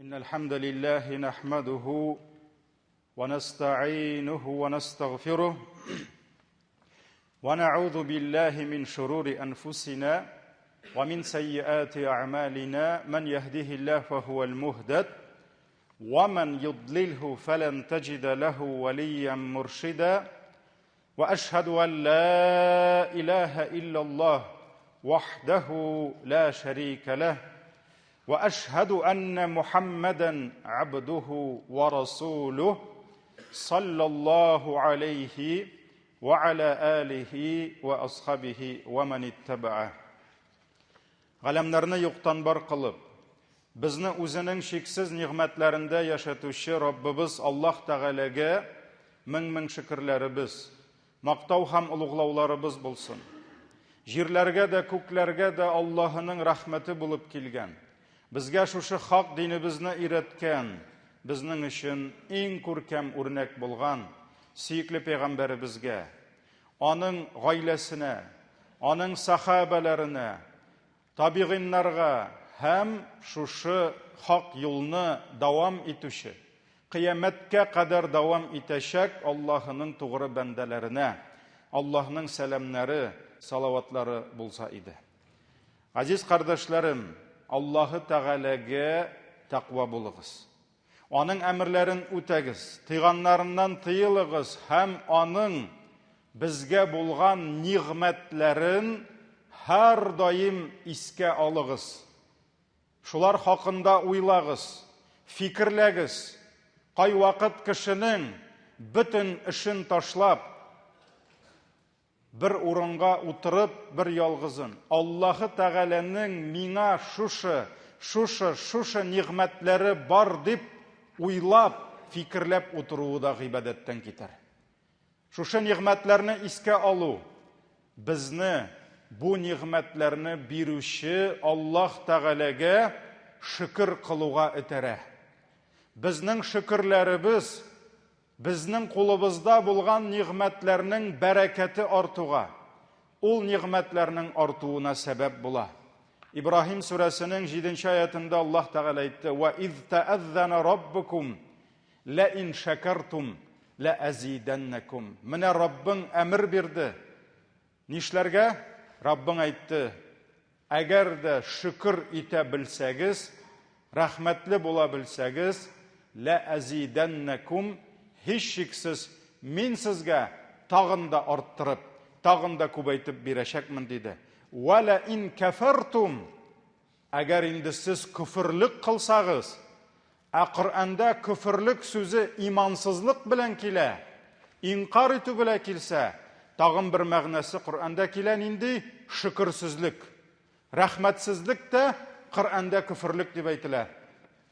إن الحمد لله نحمده ونستعينه ونستغفره ونعوذ بالله من شرور أنفسنا ومن سيئات أعمالنا من يهده الله فهو المهدد ومن يضلله فلن تجد له وليا مرشدا وأشهد أن لا إله إلا الله وحده لا شريك له واشهد ان محمدا عبده ورسوله صلى الله عليه وعلى اله واصحابه ومن اتبعه Галәмнәрне юктан бар кылып, безне үзенең чиксез нигъмәтләрендә яшәтүче Раббыбыз Аллаһ Тәгаләгә мең-мең шөкерләребез, Мактау һәм олуглауларыбыз булсын. Җирләргә дә, күкләргә дә Аллаһының рәхмәте булып килгән, безгә шушы хак динебезне өйрәткән, безнең өчен иң күркәм үрнәк булган сөекле пәйгамбәребезгә, аның гаиләсенә, аның сахабәләренә, Табигыйннарга һәм шушы хак юлны дәвам итүче, кыямәткә кадәр дәвам итәчәк Аллаһының тугры бәндәләренә Аллаһның сәламнәре, салаватлары булса иде. Газиз кардәшләрем, Аллаһы Тәгаләгә тәкъва булыгыз. Аның әмерләрен үтәгез, тыйганнарыннан тыелыгыз һәм аның безгә булган нигъмәтләрен һәрдаим искә алыгыз. Шулар хакында уйлагыз, фикерләгез. Кайвакыт кешенең бөтен эшен ташлап, Бер урынга утырып, бер ялгызын, Аллаһы Тәгаләнең миңа шушы, шушы, шушы нигъмәтләре бар дип уйлап, фикерләп утыруы да гыйбадәттән китәр. Шушы нигъмәтләрне искә алу безне бу нигъмәтләрне бирүче Аллаһ Тәгаләгә шөкер кылуга этәрә. Безнең шөкерләребез Безнең кулыбызда булган нигъмәтләрнең бәрәкәте артуга, ул нигъмәтләрнең артуына сәбәп була. Ибраһим сүрәсенең 7 аятында Аллаһ Тәгалә әйтте: "Ва из та'аззана раббукум ла ин шакартум ла азиданнакум". Менә Раббың әмер бирде. Нишләргә? Раббың әйтте, Әгәр дә шөкер итә белсәгез, рәхмәтле була белсәгез, ләәзидәннәкүм, һичшиксез, мин сезгә тагын да арттырып, тагын да күбәйтеп бирәчәкмен, диде. Вә ләин кәфәртум, әгәр инде сез көферлек кылсагыз, Ә Коръәндә көферлек сүзе имансызлык белән килә, инкар итү белән килсә, тагын бер мәгънәсе Коръәндә килә нинди? Шөкерсезлек. Рәхмәтсезлек тә Коръәндә көферлек дип әйтелә.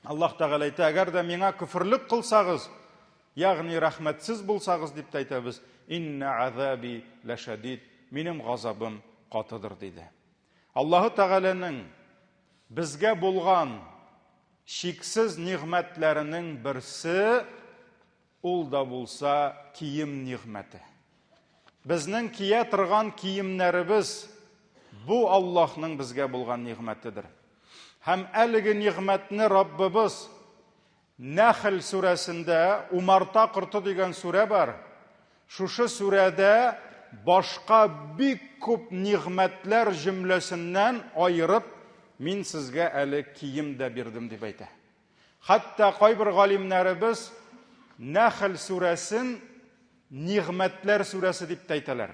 Аллаһ Тәгалә әйтә, әгәр дә миңа көферлек кылсагыз, ягъни рәхмәтсез булсагыз дип тә әйтәбез, инна азаби ләшәдид, минем газабым катыдыр диде. Аллаһы Тәгаләнең безгә булган Чиксез нигъмәтләренең берсе, ул да булса кием нигъмәте. Безнең кия торган киемнәребез бу Аллаһның безгә булган нигъмәтедер. Һәм әлеге нигъмәтне Раббыбыз Нәхл сүрәсендә умарта корты дигән сүрә бар. Шушы сүрәдә башка бик күп нигъмәтләр җөмләсеннән аерып, мин сезгә әле кием дә бирдем дип әйтә. Хәтта кайбер галимнәребез Нәхл сүрәсен нигъмәтләр сүрәсе дип тә әйтәләр.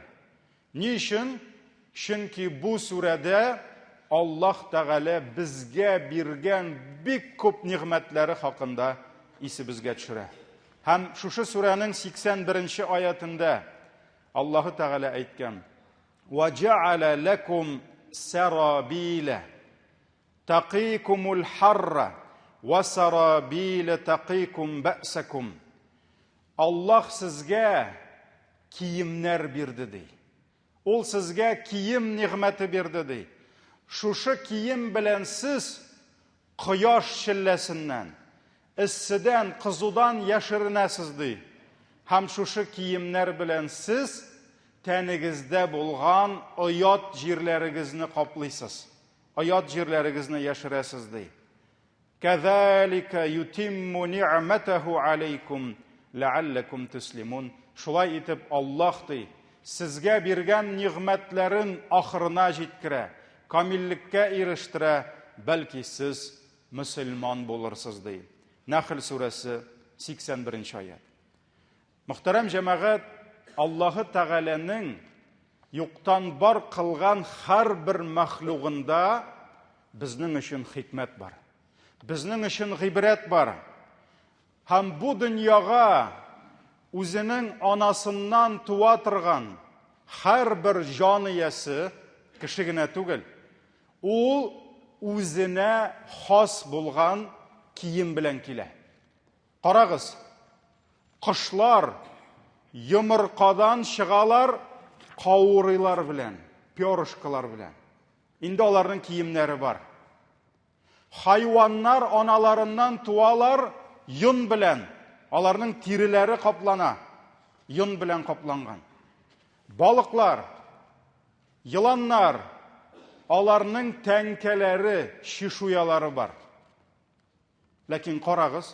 Ни өчен? Чөнки бу сүрәдә Аллаһ Тәгалә безгә биргән бик күп нигъмәтләре хакында исебезгә төшерә. Һәм шушы сүрәнең 81 нче аятендә Аллаһы Тәгалә әйткән: "Ва җәгәлә ләкум сарабила тақикумул харра ва сарабила тақикум бәсакум". Аллаһ сезгә киемнәр бирде ди. Ул сезгә кием нигъмәте бирде ди. Шушы кием белән сез кояш челләсеннән, эсседән, кызудан яшеренәсез ди. Һәм шушы киемнәр белән сез тәнегездә булган оят җирләрегезне каплыйсыз. Оят җирләрегезне яшерәсез ди. Кәзалика ютимму ни'мәтәһу алейкум ләалләкум түслимун. Шулай итеп Аллаһ ди, сезгә биргән нигъмәтләрен ахырына җиткерә, камиллеккә ирештерә, бәлки сез мөселман булырсыз ди. Нәхл сүрәсе 81 нче аять. Мөхтәрәм җәмәгать, Аллаһы Тәгаләнең юктан бар кылган һәрбер мәхлугында безнең өчен хикмәт бар. Безнең өчен гыйбрәт бар. Һәм бу дөньяга үзенең анасыннан туа торган һәрбер җан иясе, кеше генә түгел, ул үзенә хас булган кием белән килә. Карагыз, кошлар йомыркадан чыгалар каурыйлар белән, перышкалар белән. Инде аларның киемнәре бар. Хайваннар аналарыннан туалар йон белән. Аларның тиреләре каплана. Йон белән капланган. Балыклар, еланнар, аларның тәңкәләре, чешуялары бар. Ләкин карагыз,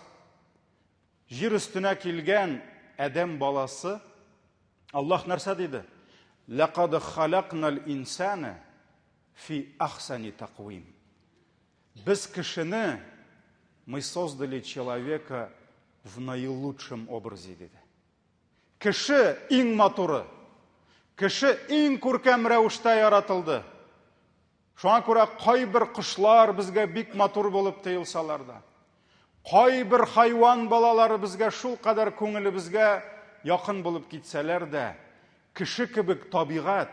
җир өстенә килгән адәм баласы Аллаһ нәрсә диде? Ләкад халакнал инсана фи ахсани таквим. Без кешене мы создали человека в наилучшем образе диде. Кеше иң матуры. Кеше иң күркәм рәвештә яратылды. Шуңа күрә кайбер кошлар безгә бик матур булып тоелсалар да, кайбер хайван балалары безгә шулкадәр күңелебезгә якын булып китсәләр дә, кеше кебек табигать,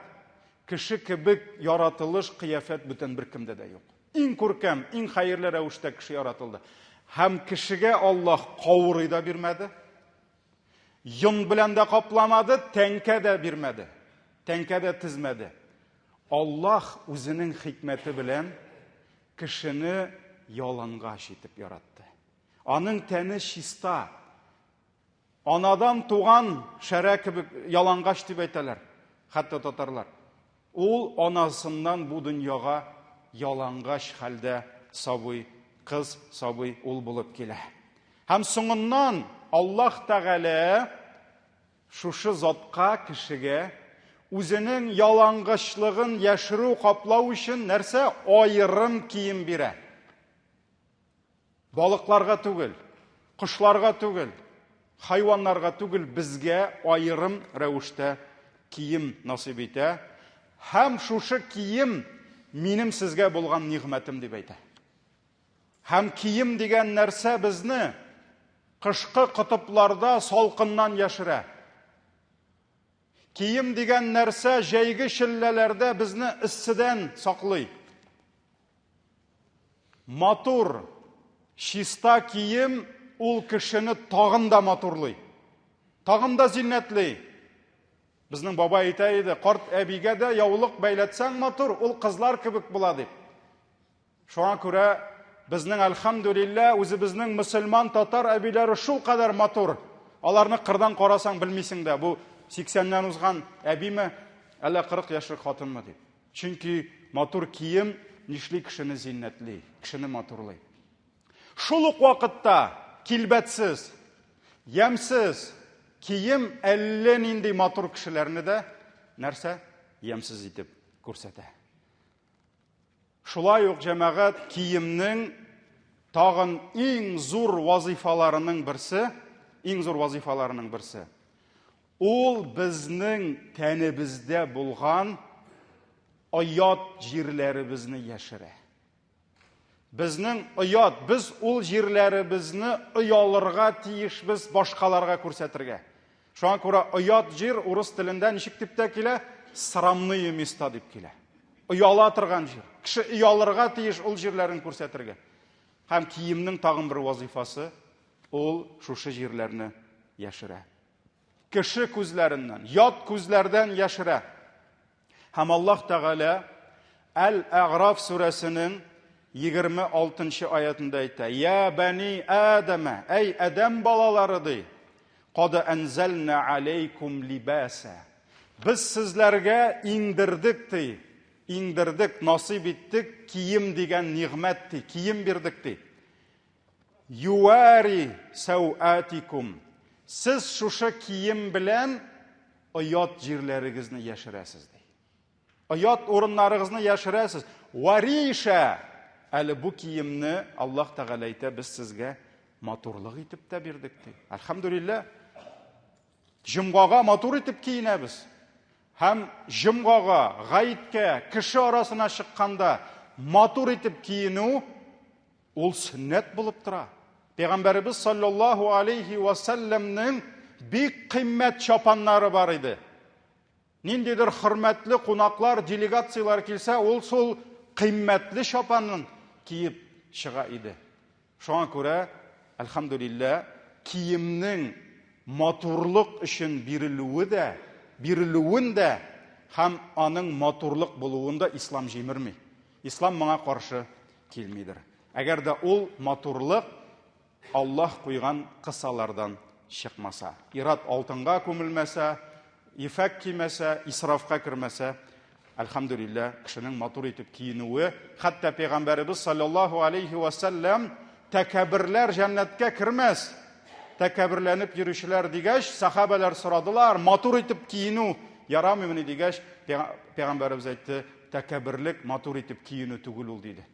кеше кебек яратылыш, кыяфәт бүтән беркемдә дә юк. Иң күркәм, иң хәерле рәвештә кеше яратылды. Һәм кешегә Аллаһ каурый да бирмәде, йон белән дә капламады, тәңкә дә бирмәде, тәңкә дә тезмәде. Аллаһ үзенең хикмәте белән кешене ялангач итеп яратты. Аның тәне чиста. Анадан туган шәрә кебек ялангач дип әйтәләр, хәтта татарлар. Ул анасыннан бу дөньяга ялангач хәлдә сабый кыз, сабый ул булып килә. Һәм соңыннан Аллаһ Тәгалә Шушы затка, кешегә, үзенең ялангачлыгын яшерү, каплау өчен нәрсә? Аерым кием бирә. Балыкларга түгел, кошларга түгел, хайваннарга түгел, безгә аерым рәвештә кием насыйп итә. Һәм шушы кием минем сезгә булган нигъмәтем дип әйтә. Һәм кием дигән нәрсә безне кышкы котыпларда салкыннан яшерә. Кием дигән нәрсә җәйге челләләрдә безне эсседән саклый. Матур, чиста кием ул кешене тагын да матурлый. Тагын да зиннәтли. Безнең бабай әйтә иде, карт әбигә дә яулык бәйләтсәң матур, ул кызлар кебек була дип. Шуңа күрә безнең әлхәмдүлиллә үзебезнең мөселман татар әбиләре шул кадәр матур. Аларны кырдан карасаң белмисең дә, бу 80-нән узган әбиме, әллә 40 яшьлек хатынмы дип. Чөнки матур кием нишли кешене зиннәтли, кешене матурлый. Шул ук вакытта килбәтсез, ямьсез кием әллә нинди матур кешеләрне дә нәрсә ямьсез итеп күрсәтә. Шулай ук җәмәгать киемнең тагын иң зур вазыйфаларының берсе, иң зур вазыйфаларының берсе. Ул безнең тәнебездә булган оят җирләребезне яшерә. Безнең оят, без ул җирләребезне оялырга тиешбез башкаларга күрсәтергә. Шуңа күрә оят җир урыс телендә ничек дип тә килә? Срамные места дип килә. Ояла торган җир. Кеше оялырга тиеш ул җирләрен күрсәтергә. Һәм киемнең тагын бер вазифасы ул шушы җирләрне яшерә. Кеше күзләреннән, ят күзләрдән яшерә. Һәм Аллаһ Тәгалә Әл-Әгъраф сүрәсенең 26 аятында әйтә: "Я бани Адама, әй Адәм балалары ди, кад анзална алейкум либаса. Без сезләргә иңдердек ди, иңдердек, насыйп иттек кием дигән нигъмәт ди, кием бирдек ди. Юари сәүатикум. Сез шушы кием белән оят җирләрегезне яшерәсез, ди. Оят урыннарыгызны яшерәсез. Вариша! Әле бу киемне Аллаһ Тәгалә әйтә, без сезгә матурлык итеп тә бирдек, ди. Әлхәмдүлилләһ. Җомгага матур итеп киенәбез. Һәм җомгага, гаеткә, кеше арасына чыкканда матур итеп киенү ул сөннәт булып тора. Пәйгамбәребез саллаллаһу алейхи ва сәлләмнең бик кыйммәт чапаннары бар иде. Ниндидер хөрмәтле кунаклар, делегацияләр килсә, ул шул кыйммәтле чапанын киеп чыга иде. Шуңа күрә, әлхәмдүлилләһ, киемнең матурлык өчен бирелүе дә, бирелүен дә һәм аның матурлык булуын да ислам җимерми. Ислам моңа каршы килмидер. Әгәр дә ул матурлык Аллаһ куйган кысалардан чыкмаса, ир-ат алтынга күмелмәсә, ефәк кимәсә, исрафка кермәсә, әлхәмдүлилләһ, кешенең матур итеп киенүе, хәтта пәйгамбәребез саллаллаһу алейхи ва сәлләм тәкәбберләр җәннәткә кермәс, тәкәбберләнеп йөрүчеләр дигәч, сахабәләр сорадылар, матур итеп киенү ярамыймыни дигәч, пәйгамбәребез әйтте, тәкәбберлек матур итеп киенү түгел ул, диде.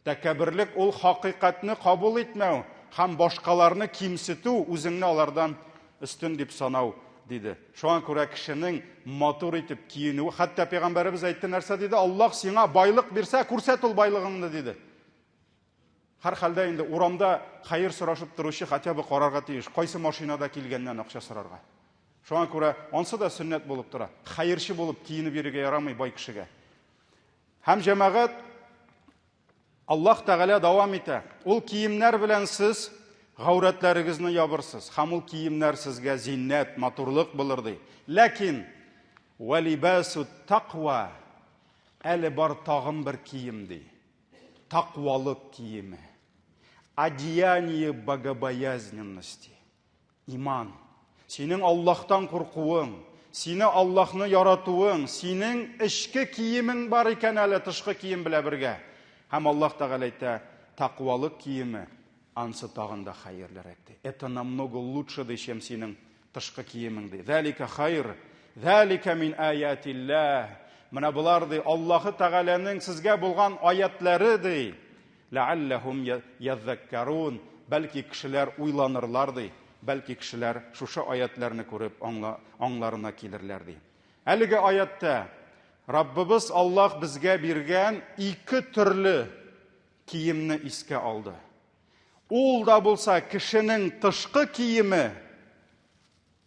Тәкәбберлек ул хакыйкатьне кабул итмәү һәм башкаларны кимсетү, үзеңне алардан өстен дип санау, диде. Шуңа күрә кешенең матур итеп киенүе, хәтта пәйгамбәребез әйтте, нәрсә диде? Аллаһ сиңа байлык бирсә, күрсәт ул байлыгыңны, диде. Һәрхәлдә инде урамда хәер сорашып торучы хотя бы карарга тиеш, кайсы машинада килгәннән акча сорарга. Шуңа күрә ансы да сөннәт булып тора. Хәерче булып киенеп йөрергә ярамый бай кешегә. Һәм җәмәгать Аллаһ Тәгалә дәвам итә. Ул киемнәр белән сез гаурәтләрегезне ябырсыз, һәм ул киемнәр сезгә зиннәт, матурлык булыр ди. Ләкин валибасу тақва әле бар тагын бер кием ди. Тақвалык киеме. Одеяние богобоязненности. Иман. Синең Аллаһтан куркуың, сине Аллаһны яратуың, синең эчке киемең бар икән әле тышкы кием белән бергә. Һәм Аллаһ Тәгалә әйтә, тәкъвалык киеме ансы тагын да хәерлерәк ди. Это намного лучше ди, чем синең тышкы киемең ди. Зәлика хайр, зәлика мин аятилләһ. Менә болар ди Аллаһы Тәгаләнең сезгә булган аятлары ди. Ләалләһум яззаккарун, бәлки кешеләр уйланырлар, ди, бәлки кешеләр шушы аятьләрне күреп аңла, аңларына килерләр, ди. Әлеге аятьтә Раббыбыз Аллаһ безгә биргән ике төрле киемне искә алды. Ул да булса кешенең тышкы киеме,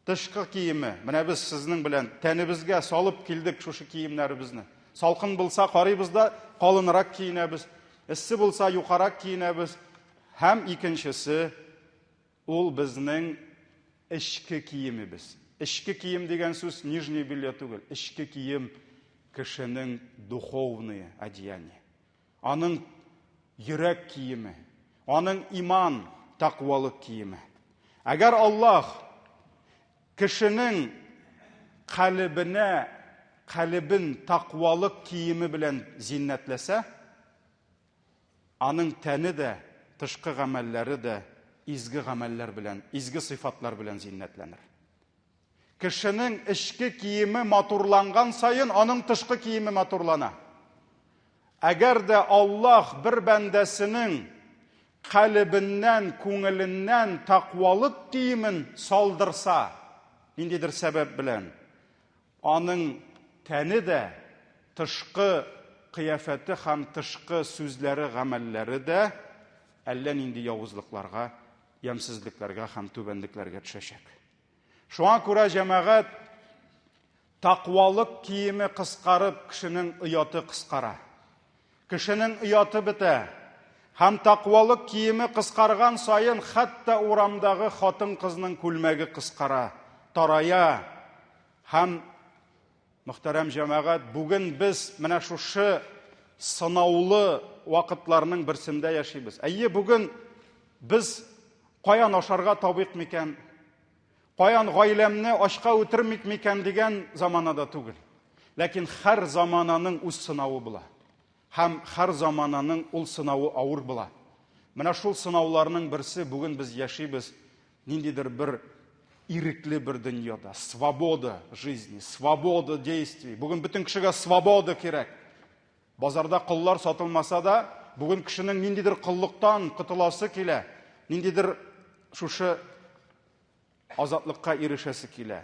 Тышкы киеме. Менә без сезнең белән тәнебезгә салып килдек шушы киемнәребезне. Салкын булса, карыйбыз да, калынрак киенәбез. Эссе булса, юкарак киенәбез. Һәм икенчесе, ул безнең эчке киемебез. Эчке кием дигән сүз нижний белье түгел. Эчке кием кешенең духовное одеяние. Аның йөрәк киеме, аның иман, тәкъвалык киеме. Әгәр Аллаһ кешенең калебенә, калебен тәкъвалык киеме белән зиннәтләсә, аның тәне дә, тышкы гамәлләре дә изге гамәлләр белән, изге сыйфатлар белән зиннәтләнер. Кешенең эчке киеме матурланган саен, аның тышкы киеме матурлана. Әгәр дә Аллаһ бер бәндәсенең калебеннән, күңеленнән тәкъвалык киемен салдырса, ниндидер сәбәп белән, аның тәне дә, тышкы кыяфәте һәм тышкы сүзләре, гамәлләре дә әллә нинди явызлыкларга, ямьсезлекләргә һәм түбәнлекләргә төшәчәк. Шуңа күрә җәмәгать тәкъвалык киеме кыскарып, кешенең ояты кыскара. Кешенең ояты бетә. Һәм тәкъвалык киеме кыскарган саен хәтта урамдагы хатын-кызның күлмәге кыскара, тарая. Һәм мөхтәрәм җәмәгать, бүген без менә шушы сынаулы вакытларның берсендә яшибез. Әйе, бүген без каян ашарга табыйк микән? Каян гаиләмне ачка үтермик микән дигән заманада түгел. Ләкин һәр замананың үз сынавы була. Һәм һәр замананың ул сынавы авыр була. Менә шул сынауларның берсе бүген без яшибез ниндидер бер ирекле бер дөньяда. Свобода жизни, свобода действий. Бүген бөтен кешегә свобода кирәк. Базарда коллар сатылмаса да, бүген кешенең ниндидер коллыктан котыласы килә, ниндидер шушы азатлыкка ирешәсе килә.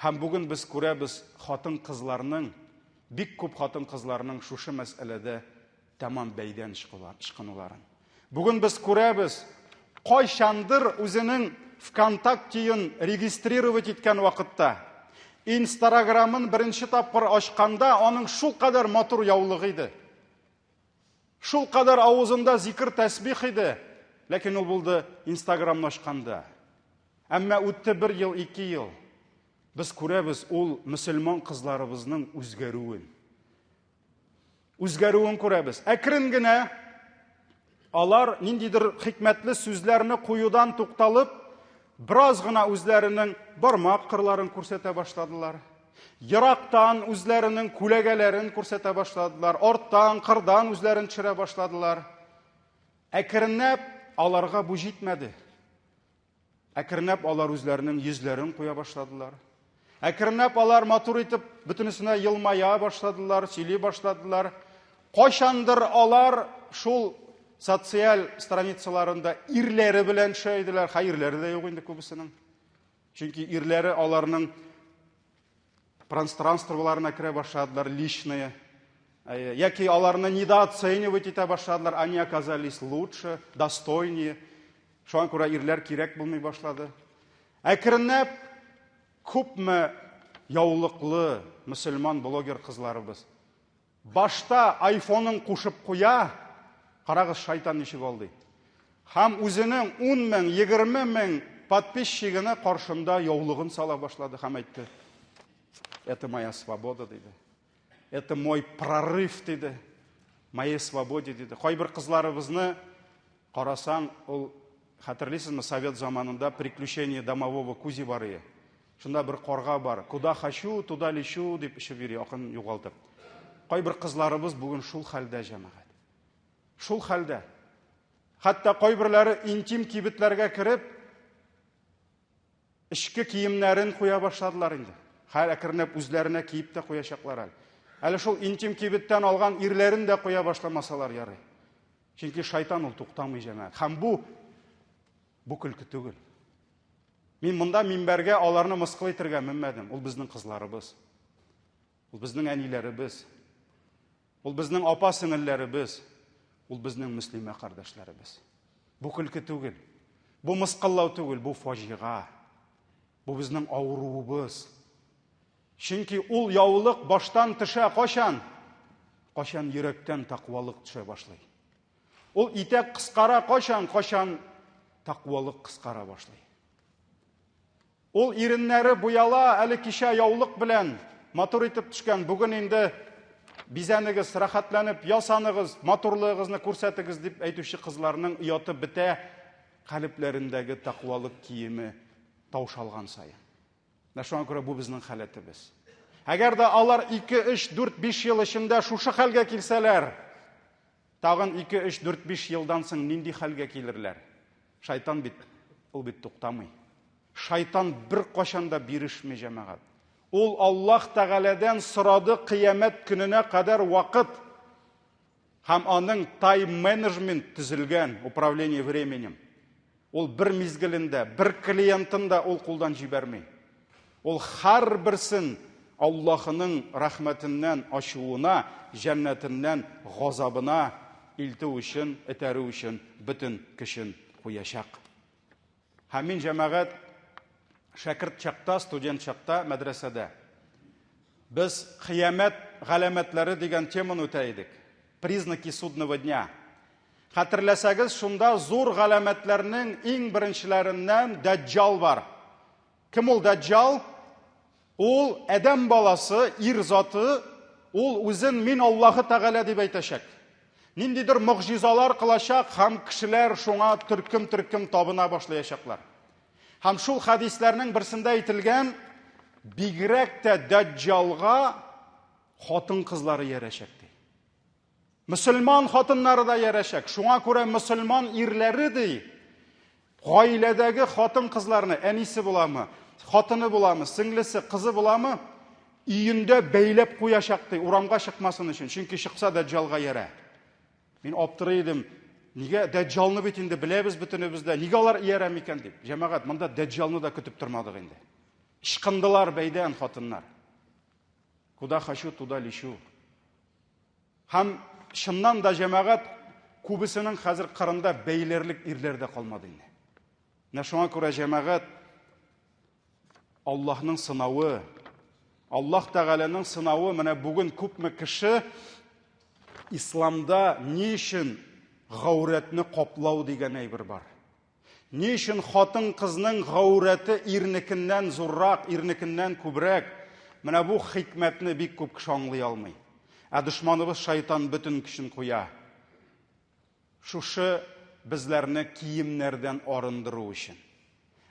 Һәм бүген без күрәбез хатын-кызларның, бик күп хатын-кызларның шушы мәсьәләдә тәмам бәйдән чыкынуларын. Бүген без күрәбез, кайчандыр үзенең ВКонтактеен регистрировать иткән вакытта, Инстаграмын беренче тапкыр ачканда, аның шулкадәр матур яулыгы иде. Шулкадәр авызында зикр тәсбих иде. Ләкин ул булды Инстаграмны ачканда. Әмма үтте бер ел, ике ел. Без күрәбез ул мөселман кызларыбызның үзгәрүен. Үзгәрүен күрәбез. Әкрен генә алар ниндидер хикмәтле сүзләрне куюдан тукталып, бераз гына үзләренең бармак кырларын күрсәтә башладылар. Ерактан үзләренең күләгәләрен күрсәтә башладылар, арттан, кырдан үзләрен төшерә башладылар. Әкренләп аларга бу җитмәде. Әкренләп алар үзләренең йөзләрен куя башладылар. Әкренләп алар матур итеп бөтенесенә елмая башладылар, сөйли башладылар. Кайчандыр алар шул социаль страницаларында ирләре белән төшә иделәр. Хәер, ирләре дә юк инде күбесенең. Чөнки ирләре аларның пространстволарына керә башладылар, личные. Яки аларны недооценивать итә башладылар, они оказались лучше, достойнее. Шуңа күрә ирләр кирәк булмый башлады. Әкренләп күпме яулыклы мөселман блогер кызларыбыз башта айфонын кушып куя, карагыз, шайтан ничек алдый. Һәм үзенең 10 мең, 20 мең подписчигына каршында яулыгын сала башлады һәм әйтте: "Это моя свобода", диде. Это мой прорыв, диде. Моей свободе, диде. Кайбер кызларыбызны карасаң, ул хәтерлисезме, совет заманында приключения домового Кузи бар иде. Шунда бер карга бар. Куда хочу, туда лечу, дип эчеп йөри, акын югалтып. Кайбер кызларыбыз бүген шул хәлдә, җәмәгать. Шул хәлдә. Хәтта кайберләре интим кибетләргә кереп, Эчке киемнәрен куя башладылар инде. Хәл әкренләп үзләренә киеп тә куячаклар әле. Әле шул интим кибеттән алган ирләрен дә куя башламасалар ярый. Чөнки шайтан ул туктамый җәмәгать. Һәм бу бу көлке түгел. Мин монда минбәргә аларны мыскыл итергә менмәдем. Ул безнең кызларыбыз. Ул безнең әниләребез. Ул безнең апа-сеңелләребез. Ул безнең мөслимә кардәшләребез. Бу көлке түгел. Бу мыскыллау түгел, бу фаҗига. Бу безнең авыруыбыз. Чөнки ул яулык баштан төшә кайчан? Кайчан йөрәктән тәкъвалык төшә башлый. Ул итәк кыскара кайчан? Кайчан тәкъвалык кыскара башлый. Ул иреннәре буяла, әле кичә яулык белән матур итеп төшкән, бүген инде бизәнегез, рәхәтләнеп ясаныгыз, матурлыгыгызны күрсәтегез дип әйтүче кызларның ояты бетә, калебләрендәге тәкъвалык киеме таушалган саен. Менә шуңа күрә бу безнең халәтебез. Әгәр дә алар 2, 3, 4, 5 ел эчендә шушы хәлгә килсәләр, тагын 2, 3, 4, 5 елдан соң нинди хәлгә килерләр? Шайтан бит, ул бит туктамый. Шайтан беркайчан да бирешми, җәмәгать. Ул Аллаһ Тәгаләдән сорады кыямәт көненә кадәр вакыт. Һәм аның тайм-менеджмент төзелгән, управление временем. Ул бер мизгелендә, бер клиентын да ул кулдан җибәрми. Ул һәрберсен Аллаһының рәхмәтеннән ачуына, җәннәтеннән газабына илтү өчен, этәрү өчен бөтен көчен куячак. Һәм мин, җәмәгать, шәкерт чакта, студент чакта мәдрәсәдә без кыямәт галәмәтләре дигән теманы үтә идек. Признаки судного дня. Хәтерләсәгез, шунда зур галәмәтләрнең иң беренчеләреннән Дәҗҗал бар. Кем ул Дәҗҗал? Ул адәм баласы, ир заты, ул үзен мин Аллаһы Тәгалә дип әйтәчәк. Ниндидер могҗизалар кылачак һәм кешеләр шуңа төркем-төркем табына башлаячаклар. Һәм шул хәдисләрнең берсендә әйтелгән, бигрәк тә Дәҗҗалга хатын-кызлары иярәчәк ди. Мөселман хатыннары да иярәчәк. Шуңа күрә мөселман ирләре ди, гаиләдәге хатын-кызларны, әнисе буламы, хатыны буламы, сеңлесе, кызы буламы, өендә бәйләп куячак ди, урамга чыкмасын өчен. Чөнки чыкса Дәҗҗалга иярә. Мин аптырый идем. Нигә Дәҗҗалны бит инде беләбез бөтенебез дә. Нигә алар иярә микән дип. Җәмәгать, монда Дәҗҗалны да көтеп тормадык инде. Ычкындылар бәйдән хатыннар. Куда хочу, туда лечу. Һәм чыннан да җәмәгать күбесенең хәзер кырында бәйләрлек ирләр дә калмады инде. Менә шуңа күрә җәмәгать Аллаһның сынавы, Аллаһ Тәгаләнең сынавы менә бүген күпме кеше исламда ни өчен гаурәтне каплау дигән әйбер бар. Ни өчен хатын-кызның гаурәте ирнекеннән зуррак, ирнекеннән күбрәк? Менә бу хикмәтне бик күп кеше аңлый алмый. Ә дошманыбыз шайтан бөтен көчен куя. Шушы безләрне киемнәрдән арындыру өчен.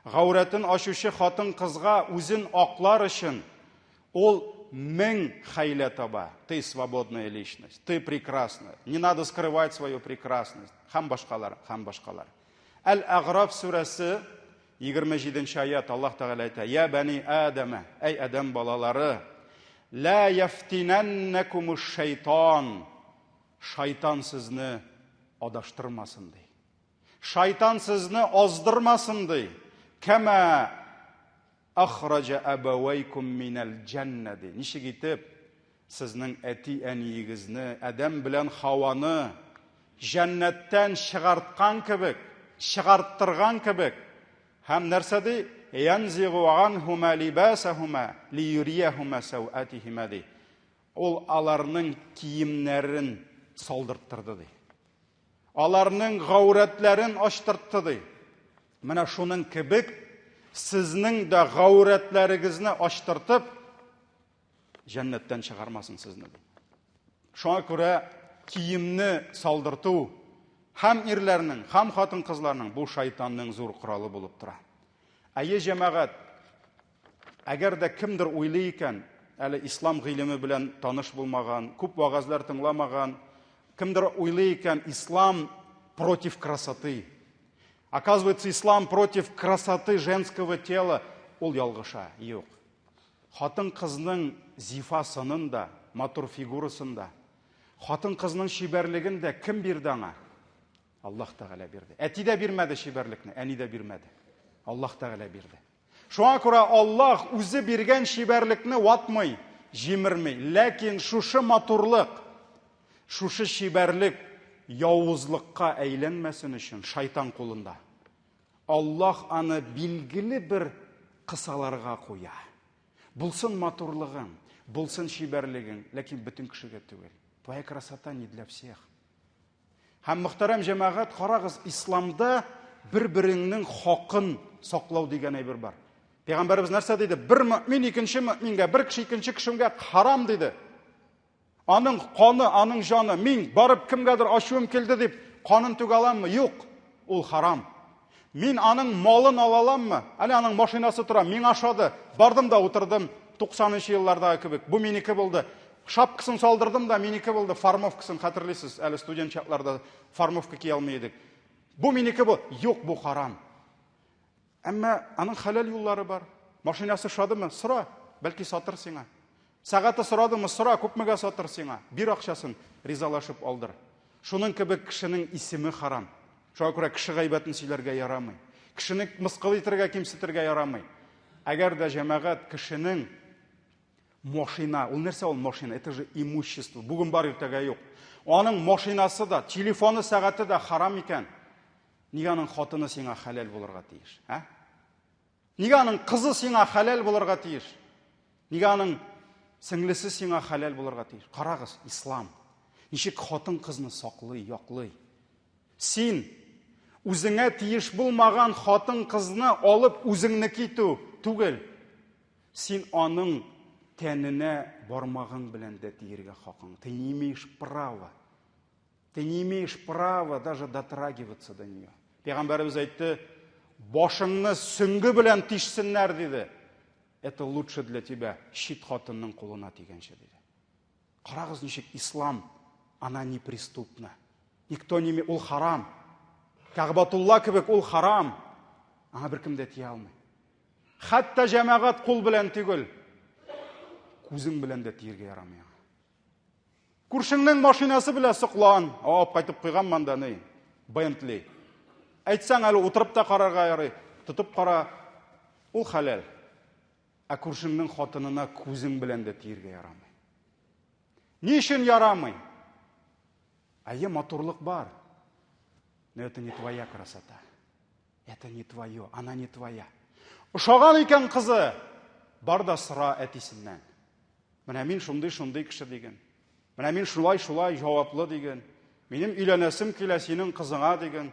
Гаурәтен ачучы хатын-кызга үзен аклар өчен ул мең хәйлә таба. Ты свободная личность, ты прекрасная, не надо скрывать свою прекрасность һәм башкалар, һәм башкалар. Әл-Әгъраф сүрәсе 27 нче аят Аллаһ Тәгалә әйтә: "Я бани Адама, әй Адәм балалары, ла яфтинәннәкумуш шайтан, шайтан сезне адаштырмасын ди. Шайтан сезне аздырмасын ди. Кәмә Ахраҗа әбәвәйкум минәл җәннә ди. Ничек итеп сезнең әти-әниегезне, Адәм белән Хаваны җәннәттән чыгарткан кебек, чыгарттырган кебек. Һәм нәрсә ди? Янзигу анһума либасахума лиюрияхума сәүатихима ди. Ул аларның киемнәрен салдырттырды ди. Аларның гаурәтләрен ачтыртты ди. Менә шуның кебек сезнең дә гаурәтләрегезне ачтыртып, җәннәттән чыгармасын сезне ди. Шуңа күрә киемне салдырту һәм ирләрнең, һәм хатын-кызларның бу шайтанның зур коралы булып тора. Әйе, җәмәгать, әгәр дә кемдер уйлый икән, әле ислам гыйлеме белән таныш булмаган, күп вәгазьләр тыңламаган, кемдер уйлый икән, ислам против красоты. Оказывается, ислам против красоты женского тела. Ул ялгыша. Юк. Хатын-кызның зифа сынын да, матур фигурасын да, хатын-кызның чибәрлеген дә кем бирде аңа? Аллаһ Тәгалә бирде. Әти дә бирмәде чибәрлекне, әни дә бирмәде. Аллаһ Тәгалә бирде. Шуңа күрә Аллаһ үзе биргән чибәрлекне ватмый, җимерми. Ләкин шушы матурлык, шушы чибәрлек явызлыкка әйләнмәсен өчен шайтан кулында. Аллаһ аны билгеле бер кысаларга куя. Булсын матурлыгың, булсын чибәрлегең, ләкин бөтен кешегә түгел. Твоя красота не для всех. Һәм мөхтәрәм җәмәгать, карагыз, исламда бер-береңнең хакын саклау дигән әйбер бар. Пәйгамбәребез нәрсә диде? Бер мөмин икенче мөмингә, бер кеше икенче кешегә харам диде. Аның каны, аның җаны, мин барып кемгәдер ачуым килде дип, канын түгә аламмы? Юк, ул харам. Мин аның малын ала аламмы? Әле аның машинасы тора, миңа ошады. Бардым да утырдым, 90 еллардагы кебек. Бу минеке булды. Шапкасын салдырдым да, минеке булды. Формовкасын хәтерлисез, әле студент чакларда формовка кия алмый идек. Бу минеке бу. Юк, бу харам. Әмма аның хәләл юллары бар. Машинасы ошадымы? Сора, бәлки сатыр сиңа. Сәгате сорадымы? Сора, күпмегә сатыр сиңа. Бир акчасын, ризалашып алдыр. Шуның кебек кешенең исеме харам. Шуңа күрә кеше гайбәтен сөйләргә ярамый. Кешене мыскыл итәргә, кимсетергә ярамый. Әгәр дә җәмәгать кешенең машина, ул нәрсә ул машина? Это же имущество. Бүген бар, иртәгә юк. Аның машинасы да, телефоны, сәгате дә харам икән. Нигә аның хатыны сиңа хәләл булырга тиеш? Ә? Нигә аның кызы сиңа хәләл булырга тиеш? Нигә аның сеңлесе сиңа хәләл булырга тиеш? Карагыз, ислам ничек хатын-кызны саклый, яклый. Син үзеңә тиеш булмаган хатын-кызны алып үзеңнеке итү түгел. Син аның тәненә бармагың белән дә тиергә хакың. Ты не имеешь права. Ты не имеешь права даже дотрагиваться до нее. Пәйгамбәребез әйтте, башыңны сөңге белән тишсеннәр, диде. Это лучше для тебя, чит хатынның кулына тигәнче, диде. Карагыз, ничек ислам Она неприступна. Никто не ул харам. Кәгъбатулла кебек ул харам. Аңа беркем дә тия алмый. Хәтта җәмәгать кул белән түгел, күзең белән дә тиергә ярамый аңа. Күршеңнең машинасы белән соклан. Алып кайтып куйган монда ни? Бентли. Әйтсәң әле утырып та карарга ярый. Тотып кара. Ул хәләл. Ә күршеңнең хатынына күзең белән дә тиергә ярамый. Ни өчен ярамый? Әйе, матурлык бар. Но это не твоя красота. Это не твое, она не твоя. Ошаган икән кызы, бар да сора әтисеннән. Менә мин шундый-шундый кеше диген. Менә мин шулай-шулай җаваплы диген. Минем өйләнәсем килә синең кызыңа диген.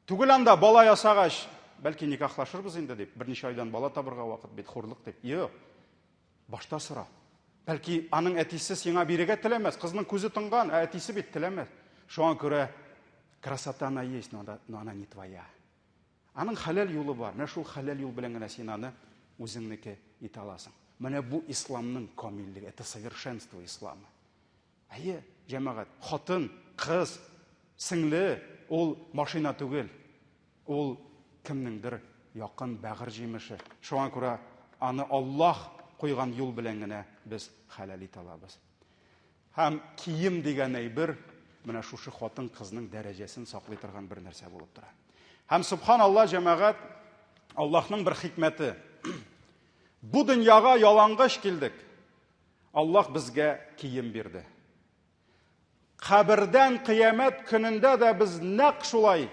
Түгел анда бала ясагач, бәлки никахлашырбыз инде дип, берничә айдан бала табырга вакыт бит, хурлык дип. Юк. Башта сора. Бәлки аның әтисе сиңа бирергә теләмәс. Кызның күзе тонган, ә әтисе бит теләмәс. Шуңа күрә красота она есть, но она, но она не твоя. Аның хәләл юлы бар. Менә шул хәләл юл белән генә син аны үзеңнеке итә аласың. Менә бу исламның камиллеге, это совершенство ислама. Әйе, җәмәгать, хатын, кыз, сеңле, ул машина түгел. Ул кемнеңдер якын бәгырь җимеше. Шуңа күрә аны Аллаһ куйган юл белән генә без хәләл итә алабыз. Һәм кием дигән әйбер менә шушы хатын-кызның дәрәҗәсен саклый торган бер нәрсә булып тора. Һәм субханалла җәмәгать, Аллаһның бер хикмәте. Бу дөньяга ялангач килдек. Аллаһ безгә кием бирде. Кабердән кыямәт көнендә дә без нәкъ шулай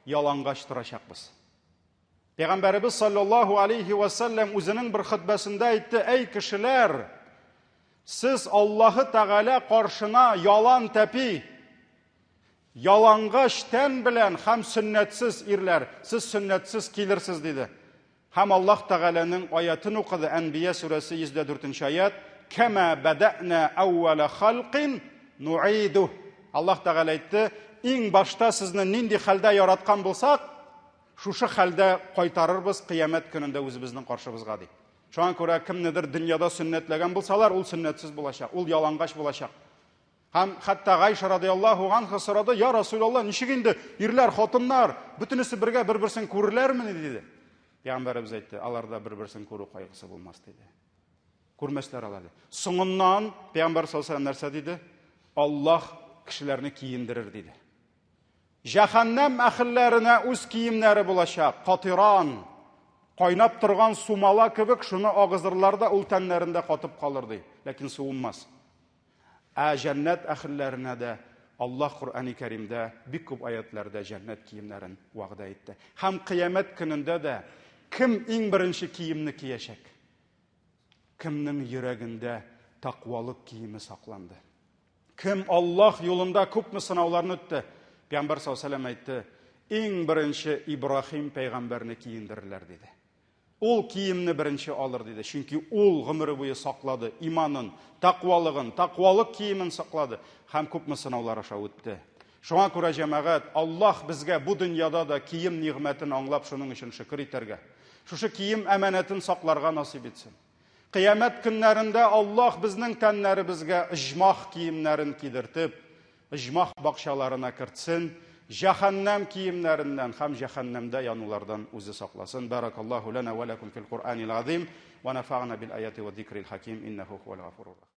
ялангач торачакбыз. Пәйгамбәребез саллаллаһу алейхи ва саллям үзенең бер хөтбәсендә әйтте: "Әй кешеләр, сез Аллаһы Тәгалә каршына ялан тәпи, ялангач тән белән һәм сөннәтсез ирләр, сез сөннәтсез килерсез", диде. Һәм Аллаһ Тәгаләнең аятын укыды, Әнбия сүрәсе 104 нче аят, Кәмә бәдәнә әүвәлә халкин нуиду. Аллаһ Тәгалә әйтте, иң башта сезне нинди хәлдә яраткан булсак, шушы хәлдә кайтарырбыз кыямәт көнендә үзебезнең каршыбызга, ди. Шуңа күрә кемнедер дөньяда сөннәтләгән булсалар, ул сөннәтсез булачак, ул ялангач булачак. Һәм хәтта Гайша радиаллаһу анха сорады, "Я Расулалла, ничек инде ирләр, хатыннар бөтенесе бергә бер-берсен күрерләрмени?" диде. Пәйгамбәребез әйтте, аларда бер-берсен күрү кайгысы булмас диде. Күрмәсләр алар. Соңыннан Пәйгамбәр саллаллаһу алейһи нәрсә диде? Аллаһ кешеләрне киендерер диде. Җәһәннәм әһелләренә үз киемнәре булачак, катиран, кайнап торган сумала кебек шуны агызырлар да ул тәннәрендә катып калыр ди, ләкин суынмас. Ә җәннәт әһелләренә дә Аллаһ Коръәни Кәримдә бик күп аятләрдә җәннәт киемнәрен вәгъдә итте. Һәм кыямәт көнендә дә кем иң беренче киемне киячәк? Кемнең йөрәгендә тәкъвалык киеме сакланды? Кем Аллаһ юлында күпме сынауларны үтте? Пәйгамбәр саллаллаһу алейһи әйтте, иң беренче Ибраһим пәйгамбәрне киендерерләр диде. Ул киемне беренче алыр, диде. Чөнки ул гомере буе саклады иманын, тәкъвалыгын, тәкъвалык киемен саклады һәм күпме сынаулар аша үтте. Шуңа күрә, җәмәгать, Аллаһ безгә бу дөньяда да кием нигъмәтен аңлап, шуның өчен шөкер итәргә, шушы кием әманәтен сакларга насыйп итсен. Кыямәт көннәрендә Аллаһ безнең тәннәребезгә оҗмах киемнәрен кидертеп, Оҗмах бакчаларына кертсен, җәһәннәм киемнәреннән һәм җәһәннәмдә янулардан үзе сакласын. Баракаллаһу лана ва лакум фил Куръанил азим ва нафагна бил аяти ва зикрил хаким иннаху хуал гафурур рахим.